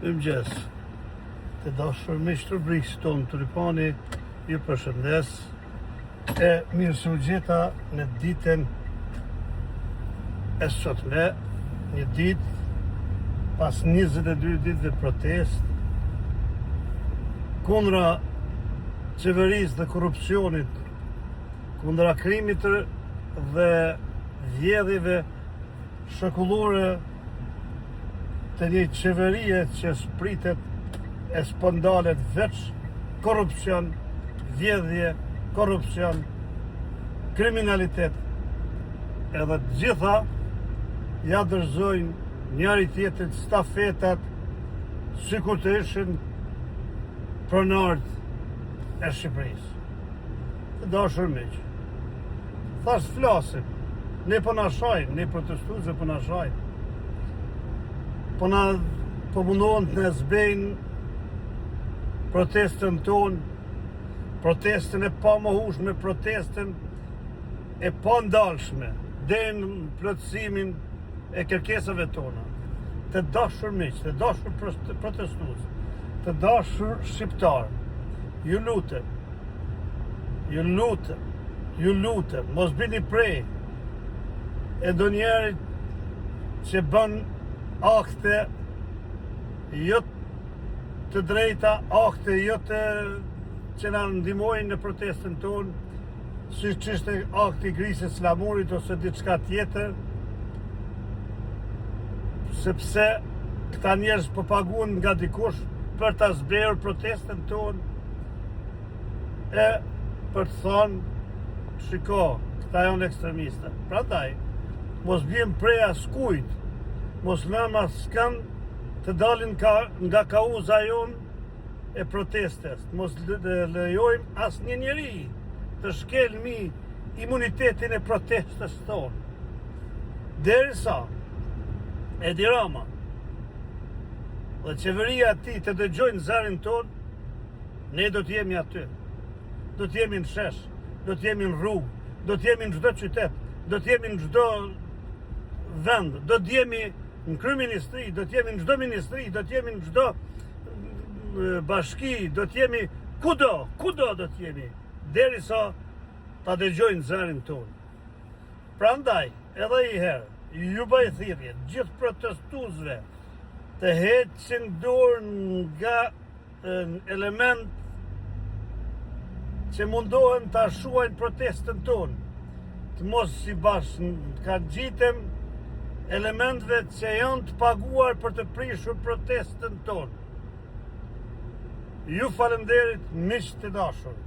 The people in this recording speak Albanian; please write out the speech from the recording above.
Mirëmëngjes, të dashur miq të rubrikës tonë Tulipani, ju përshëndes e mirë se u gjeta në ditën e sotme, një ditë pas 22 ditëve protestë kundra qeverisë dhe korrupsionit, kundra krimit dhe vjedhjeve shekullore të një qeverie që s'pritet e s'po ndalet veç korrupsion, vjedhje, korrupsion, kriminalitet, edhe të gjitha ja dorëzojnë njëri tjetrit stafetat sikur të ishin pronarët e Shqipërisë. Të dashur miq, thash flasim, ne po na shajnë, ne protestuesve po na shajnë. Po na po mundohen të na zbejnë protestën tonë, protestën e pamohueshme, protestën e pandalshme deri në plotësimin e kërkesave tona. Të dashur miq, të dashur protestues, të dashur shqiptarë, ju lutem, ju lutem, ju lutem, mos bini pre e ndonjërit që bën akte jo të drejta, akte jo të që na ndihmojnë në protestën tonë, siç ishte akti i grisjes flamurit ose diçka tjetër, sepse këta njerëz po paguhen nga dikush për ta zbehur protestën tonë e për të thonë shiko, këta janë ekstremista. Prandaj, mos bjem pre askujt, mos lëmë askënd të dalin ka, nga kauza jonë e protestës, mos lejojmë asnjë njeri të shkelë mi imunitetin e protestës tonë. Derisa Edi Rama dhe qeveria e tij të dëgjojnë zërin tonë, ne do të jemi aty. Do të jemi në shesh, do të jemi në rrugë, do të jemi në çdo qytet, do të jemi në çdo vend, do të jemi në kryeministri, do të jemi në çdo ministri, do të jemi në çdo bashki, do të jemi kudo, kudo do të jemi, derisa ta dëgjojnë zërin tonë. Prandaj, edhe një herë, ju bëj thirrje gjithë protestuesve të heqin dorë nga element që mundohen ta shuajnë protestën tonë, të mos i bashkangjiten elementëve që janë të paguar për të prishur protestën tonë. Ju falemnderit miq të dashur.